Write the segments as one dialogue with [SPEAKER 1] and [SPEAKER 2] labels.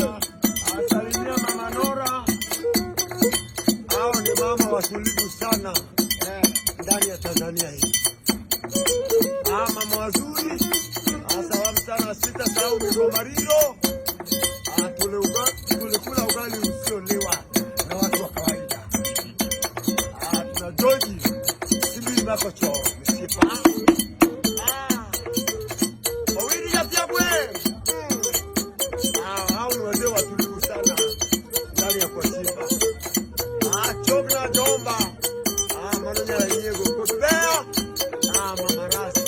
[SPEAKER 1] Asalimia Mama Nora. Hao ni mama watulivu sana ndani ya Tanzania hii. Ah, mama wazuri. Salamu sana, sitasahau Migomariro. Ah, tulikula ugali usioliwa na watu wa kawaida. Ah, tuna George Sibiri Makocho Msipa. Ah, wawili ya Pyabwe. Ah, hao ni wazee watulivu sana ndani ya kwa Simba. Ah, Chogna Jomba. Ah, Manonya Yego Kotbea. Ah, Mama Rasi.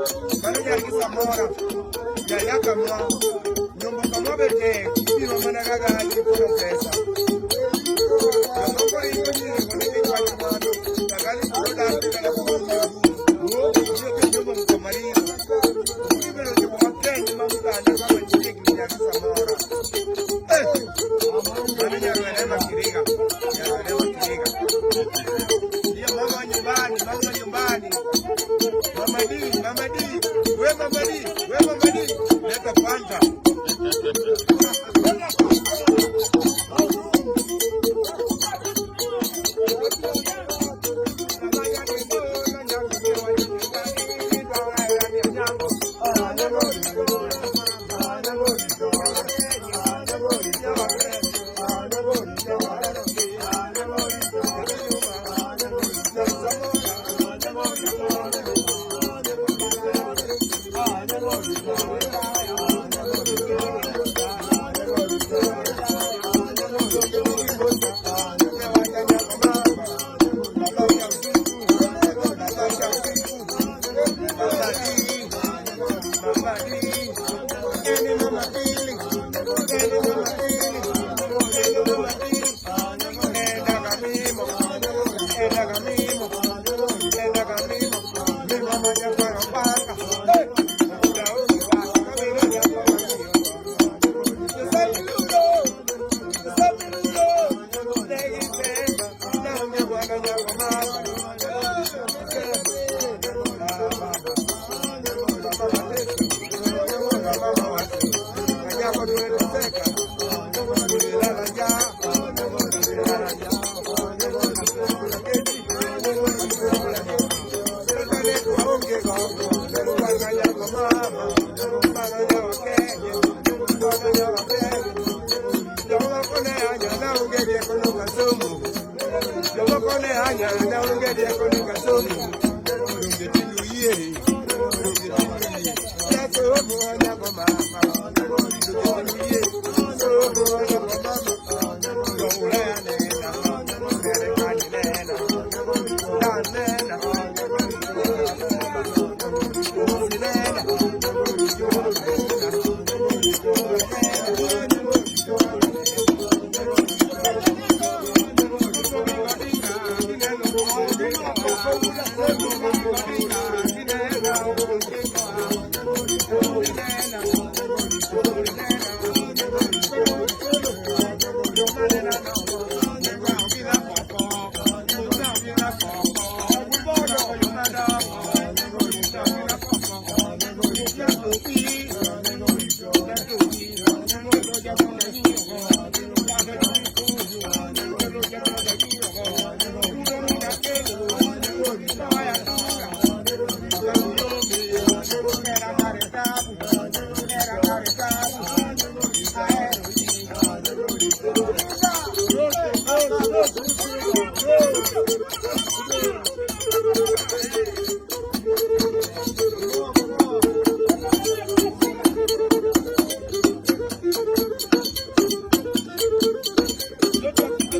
[SPEAKER 1] Mano nyar gi Samora. Jayaka mwa. Nyombo kamwa be tek. Ibiro mana kaka haji koro pesa. Jomoko ringo nyiri mondo gichwal mwandu. Tagali biro dak kata kuma wuo. Wuo nyombo mkomarino. Ibiro nyombo makeny ma Uganda kama chiegni nyar gi Samora. Eh! Mano nyar Welema Kiriga. Nyar Welema Kiriga. Ndiyo mama wa nyumbani, mama wa nyumbani. Mama D, Mama D, we Mama D, we Mama D, leta Fanta.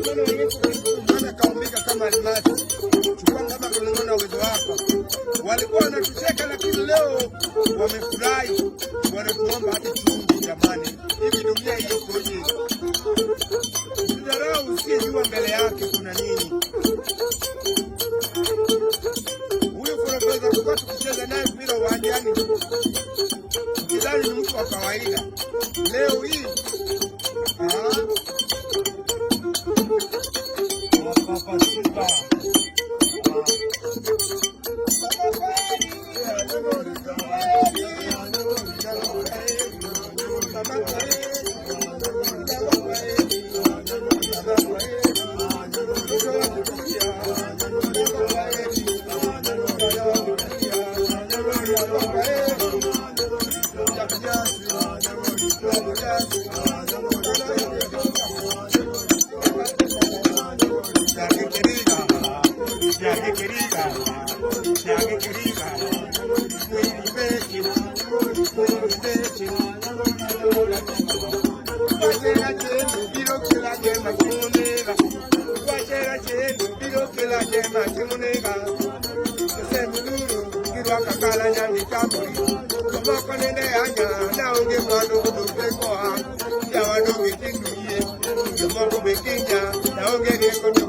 [SPEAKER 1] Maana kaumbika kama almasi. Chukua ngoma kulingana na uwezo wako. Walikuwa wanatucheka lakini leo wamefurahi, wanatuomba hadi chumvi. Jamani, hivi dunia hii ikoje? Usidharau usiyejua mbele yake kuna nini. Huyu profesa tulikuwa tukicheza naye mpira uwanjani, ukidhani ni mtu wa kawaida. Leo hii
[SPEAKER 2] Papa Simba.
[SPEAKER 1] Irwako akala nyangi chamori. Jomoko nende anya na onge mwandu to koa. Yawa donge tindu yie. Jomoko be kinja na onge rieko.